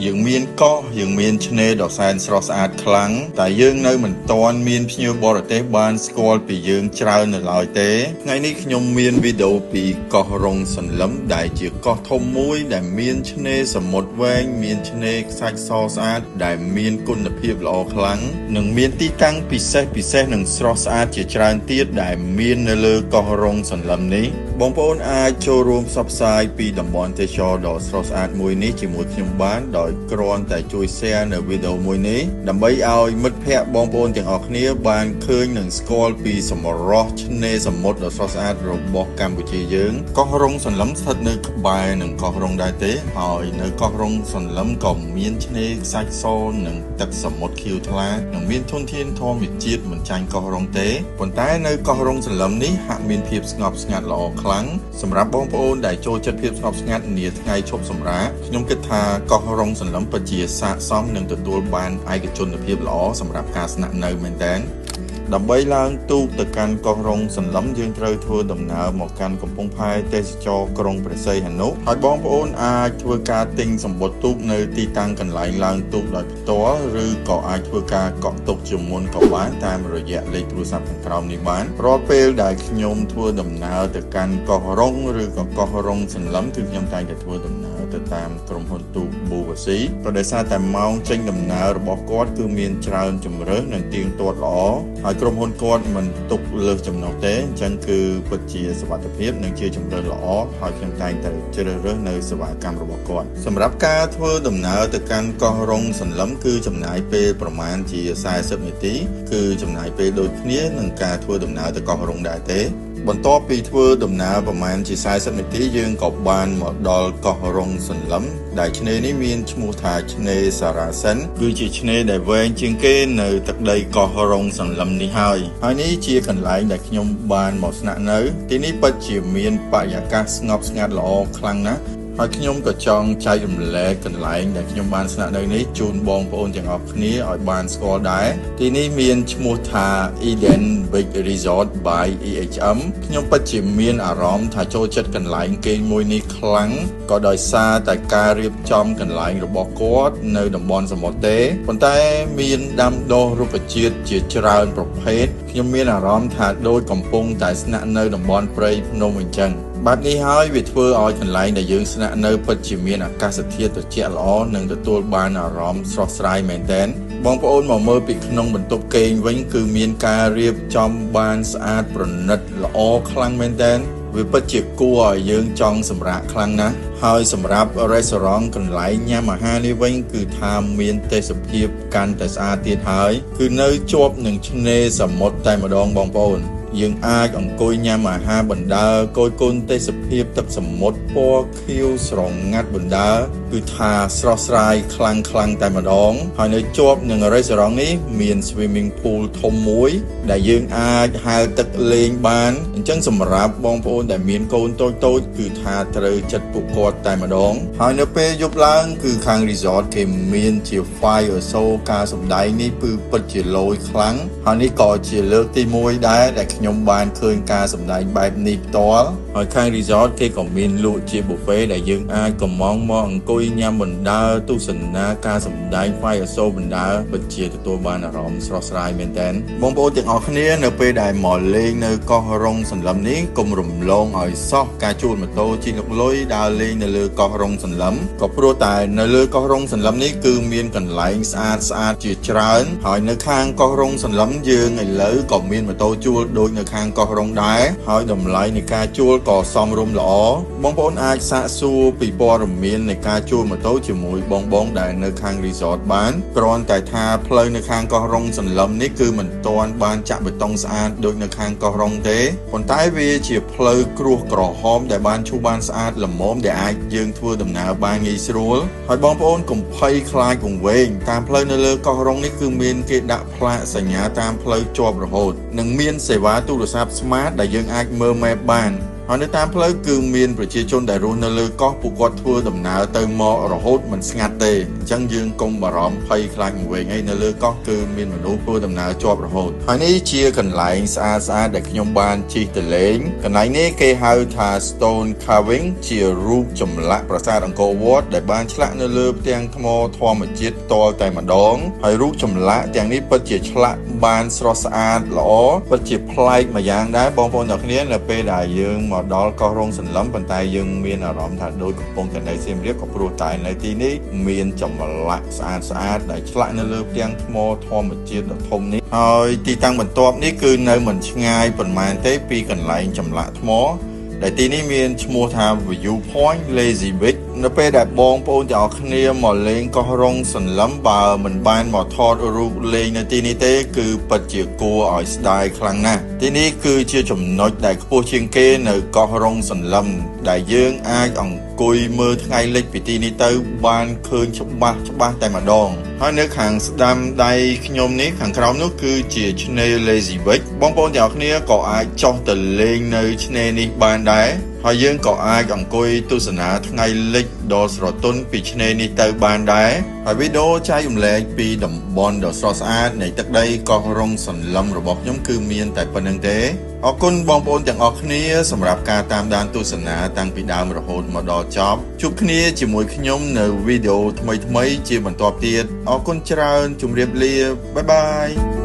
យើងមានកោះយើងមានឆ្នេរដ៏សែនស្រស់ស្អាតខ្លាំងតែយើងនៅមិនទាន់មានភ្ញៀវបរទេសបានស្គាល់ពីយើងច្រើននៅឡើយទេថ្ងៃនេះខ្ញុំមានវីដេអូពីកោះរ៉ុងសន្លឹមដែលជាកោះធំមួយដែលមានឆ្នេរសមុទ្រវែងមានឆ្នេរខ្សាច់សស្អាតដែលមានគុណភាពល្អខ្លាំងនិងមានទីតាំងពិសេសពិសេសនិងស្រស់ស្អាតជាច្រើនទៀតដែលមាននៅលើកោះរ៉ុងសន្លឹមនេះបងប្អូនអាចចូលរួមផ្សព្វផ្សាយពីតំបន់ទេសចរណ៍ដ៏ស្រស់ស្អាតមួយនេះជាមួយខ្ញុំបានដោយគ្រាន់តែជួយ share នៅវីដេអូមួយនេះដើម្បីឲ្យមិត្តភ័ក្តិបងប្អូនទាំងអស់គ្នាបានឃើញនិងស្គាល់ពីសម្រស់ឆ្នេរសមុទ្រដ៏ស្រស់ស្អាតរបស់កម្ពុជាយើងកោះរ៉ុងសន្លឹមស្ថិតនៅក្បែរនឹងកោះរ៉ុងដែរទេហើយនៅកោះរ៉ុងសន្លឹមក៏មានឆ្នេរខ្សាច់សនិងទឹកសមុទ្រខៀវថ្លានិងមានធនធានធម្មជាតិមិនចាញ់កោះរ៉ុងទេប៉ុន្តែនៅកោះរ៉ុងសន្លឹមនេះហាក់មានភាពស្ងប់ស្ងាត់ល្អខ្លាំងសម្រាប់បងប្អូនដែលចូលចិត្តភាពស្ងប់ស្ងាត់នាថ្ងៃឈប់សម្រាកខ្ញុំគិតថាកោះរ៉ុងសន្លឹមពិតជាស័ក្តិសមនឹងទទួលបានឯកជនភាពល្អសម្រាប់ការស្នាក់នៅមែនទែនដើម្បីឡើងទូកទៅកាន់កោះរ៉ុងសន្លឹមយើងត្រូវធ្វើដំណើរមកកាន់កំពង់ផែទេសចរក្រុងព្រះសីហនុហើយបងប្អូនអាចធ្វើការទិញសំបុត្រទូកនៅទីតាំងកន្លែងឡើងទូកដោយផ្ទាល់ឬក៏អាចធ្វើការកក់ទុកជាមុនក៏បានតាមរយៈលេខទូរស័ព្ទខាងក្រោមនេះបានរាល់ពេលដែលខ្ញុំធ្វើដំណើរទៅកាន់កោះរ៉ុងឬក៏កោះរ៉ុងសន្លឹមគឺខ្ញុំតែងតែធ្វើដំណើរទៅតាមក្រុមហ៊ុនទូកប៊ូវ៉ាស៊ីក៏ដោយសារតែម៉ោងចេញដំណើររបស់គាត់គឺមានច្រើនជម្រើសនិងទៀងទាត់ល្អហើយក្រុមហ៊ុនគាត់មិនទុកលើសចំណុះទេអញ្ចឹងគឺពិតជាសុវត្ថិភាពនិងជាជម្រើសល្អហើយខ្ញុំតែងតែជ្រើសរើសនៅសេវាកម្មរបស់គាត់សម្រាប់ការធ្វើដំណើរទៅកាន់កោះរ៉ុងសន្លឹមគឺចំណាយពេលប្រមាណជា40នាទីគឺចំណាយពេលដូចគ្នានឹងការធ្វើដំណើរទៅកោះរ៉ុងដែរទេបន្ទាប់ពីធ្វើដំណើរប្រមាណជា40នាទីយើងក៏បានមកដល់កោះរ៉ុងសន្លឹមដែលឆ្នេរនេះមានឈ្មោះថាឆ្នេរសារ៉ាសិនគឺជាឆ្នេរដែលវែងជាងគេនៅទឹកដីកោះរ៉ុងសន្លឹមនេះហើយហើយនេះជាកន្លែងដែលខ្ញុំបានមកស្នាក់នៅទីនេះពិតជាមានបរិយាកាសស្ងប់ស្ងាត់ល្អខ្លាំងណាស់ហើយខ្ញុំក៏ចង់ចែករំលែកកន្លែងដែលខ្ញុំបានស្នាក់នៅនេះជូនបងប្អូនទាំងអស់គ្នាឲ្យបានស្គាល់ដែរទីនេះមានឈ្មោះថា Eden Beach Resort by EHM ខ្ញុំពិតជាមានអារម្មណ៍ថាចូលចិត្តកន្លែងគេងមួយនេះខ្លាំងក៏ដោយសារតែការរៀបចំកន្លែងរបស់គាត់នៅតំបន់សមុទ្រទេប៉ុន្តែមានដាំដុះរុក្ខជាតិជាច្រើនប្រភេទខ្ញុំមានអារម្មណ៍ថាដូចកំពុងតែស្នាក់នៅតំបន់ព្រៃភ្នំអញ្ចឹងបែបនេះហើយវាធ្វើឲ្យកន្លែងដែលយើងស្នាក់នៅពិតជាមានអាកាសធាតុត្រជាក់ល្អនិងទទួលបានអារម្មណ៍ស្រស់ស្រាយមែនទែនបងប្អូនមកមើលពីក្នុងបន្ទប់គេងវិញគឺមានការរៀបចំបានស្អាតប្រណិតល្អខ្លាំងមែនទែនវាពិតជាគួរឲ្យយើងចង់សម្រាកខ្លាំងណាស់ហើយសម្រាប់ restaurant កន្លែងញ៉ាំអាហារនេះវិញគឺថាមានទេសភាពកាន់តែស្អាតទៀតហើយគឺនៅជាប់នឹងឆ្នេរសមុទ្រតែម្ដងបងប្អូនយើងអាចអង្គុយញ៉ាំអាហារបណ្ដើរគយគន់ទេសភាពទឹកសមុទ្រពណ៌ខៀវស្រងាត់បណ្ដើរគឺថាស្រស់ស្រាយខ្លាំងខ្លាំងតែម្ដងហើយនៅជាប់នឹង restaurant នេះមាន swimming pool ធំមួយដែលយើងអាចហែលទឹកលេងបានអញ្ចឹងសម្រាប់បងប្អូនដែលមានកូនតូចៗគឺថាត្រូវចិត្តពួកគាត់តែម្ដងហើយនៅពេលយប់ឡើងគឺខាង resort គេមានជា fire show ការសម្ដែងនេះគឺពិតជាឡូយខ្លាំងហើយនេះក៏ជាលើកទី1ដែរដែលខ្ញុំបានឃើញការសម្ដែងបែបនេះផ្ទាល់ហើយខាង resort គេក៏មានលក់ជា buffet ដែលយើងអាចកំងមកអង្គុយញ៉ាំបណ្ដើរទស្សនាការសម្ដែង fire show បណ្ដើរពិតជាទទួលបានអារម្មណ៍ស្រស់ស្រាយមែនទែនបងប្អូនទាំងអស់គ្នានៅពេលដែលមកលេងនៅកោះរ៉ុងសន្លឹមនេះកុំរំលងឲ្យសោះការជួលម៉ូតូជិះលុកលុយដើរលេងនៅលើកោះរ៉ុងសន្លឹមក៏ព្រោះតែនៅលើកោះរ៉ុងសន្លឹមនេះគឺមានកន្លែងស្អាតស្អាតជាច្រើនហើយនៅខាងកោះរ៉ុងសន្លឹមយើងឥឡូវក៏មានម៉ូតូជួលដូចនៅខាងកោះរ៉ុងដែរហើយតម្លៃនៃការជួលក៏សមរម្យល្អបងប្អូនអាចសាកសួរពីព័ត៌មាននៃការជួលម៉ូតូជាមួយបងៗដែលនៅខាង resort បានគ្រាន់តែថាផ្លូវនៅខាងកោះរ៉ុងសន្លឹមនេះគឺមិនទាន់បានចាក់បេតុងស្អាតដូចនៅខាងកោះរ៉ុងទេប៉ុន្តែវាជាផ្លូវក្រួសក្រហមដែលបានឈូសបានស្អាតល្មមដែលអាចយើងធ្វើដំណើរបានងាយស្រួលហើយបងប្អូនកុំភ័យខ្លាចវង្វេងតាមផ្លូវនៅលើកោះរ៉ុងនេះគឺមានគេដាក់ផ្លាកសញ្ញាតាមផ្លូវជាប់រហូតនិងមានសេវាទូរស័ព្ទ smart ដែលយើងអាចមើល map បាន ហើយនៅតាមផ្លូវគឺមានប្រជាជនដែលរស់នៅលើកោះពួកគាត់ធ្វើដំណើរទៅមករហូតមិនស្ងាត់ទេអញ្ចឹងយើងកុំបារម្ភភ័យខ្លាចវង្វេងអីនៅលើកោះគឺមានមនុស្សធ្វើដំណើរជាប់រហូតហើយនេះជាកន្លែងស្អាតស្អាតដែលខ្ញុំបានជិះទៅលេងកន្លែងនេះគេហៅថា Stone Carving ជារូបចម្លាក់ប្រាសាទអង្គរវត្តដែលបានឆ្លាក់នៅលើផ្ទាំងថ្មធម្មជាតិផ្ទាល់តែម្ដងហើយរូបចម្លាក់ទាំងនេះពិតជាឆ្លាក់បានស្រស់ស្អាតល្អពិតជាប្លែកម្យ៉ាងដែរបងប្អូនទាំងគ្នានៅពេលដែលយើងមកដល់កោះរ៉ុងសន្លឹមប៉ុន្តែយើងមានអារម្មណ៍ថាដូចកំពុងតែនៅសៀមរាបក៏ព្រោះតែនៅទីនេះមានចម្លាក់ស្អាតស្អាតដែលឆ្លាក់នៅលើផ្ទាំងថ្មធម្មជាតិដ៏ធំនេះហើយទីតាំងបន្ទាប់នេះគឺនៅមិនឆ្ងាយប៉ុន្មានទេពីកន្លែងចម្លាក់ថ្មដែលទីនេះមានឈ្មោះថា View Point Lazy Beach នៅពេលដែលបងប្អូនទាំងអស់គ្នាមកលេងកោះរ៉ុងសន្លឹមបើមិនបានមកថតរូបលេងនៅទីនេះទេគឺពិតជាគួរឲ្យស្ដាយខ្លាំងណាស់ទីនេះគឺជាចំណុចដែលខ្ពស់ជាងគេនៅកោះរ៉ុងសន្លឹមដែលយើងអាចអង្គុយមើលថ្ងៃលិចពីទីនេះទៅបានឃើញច្បាស់ច្បាស់តែម្ដងហើយនៅខាងស្ដាំដៃខ្ញុំនេះខាងក្រោមនោះគឺជាឆ្នេរ Lazy Beach បងប្អូនទាំងអស់គ្នាក៏អាចចុះទៅលេងនៅឆ្នេរនេះបានដែរហើយយើងក៏អាចអង្គុយទស្សនាថ្ងៃលិចដ៏ស្រទន់ពីឆ្នេរនេះទៅបានដែរហើយវីដេអូចែករំលែកពីតំបន់ដ៏ស្រស់ស្អាតនៃទឹកដីកោះរ៉ុងសន្លឹមរបស់ខ្ញុំគឺមានតែប៉ុណ្្នឹងទេអរគុណបងប្អូនទាំងអស់គ្នាសម្រាប់ការតាមដានទស្សនាតាំងពីដើមរហូតមកដល់ចប់ជួបគ្នាជាមួយខ្ញុំនៅវីដេអូថ្មីៗជាបន្តទៀតអរគុណច្រើនជម្រាបលាបាយបាយ។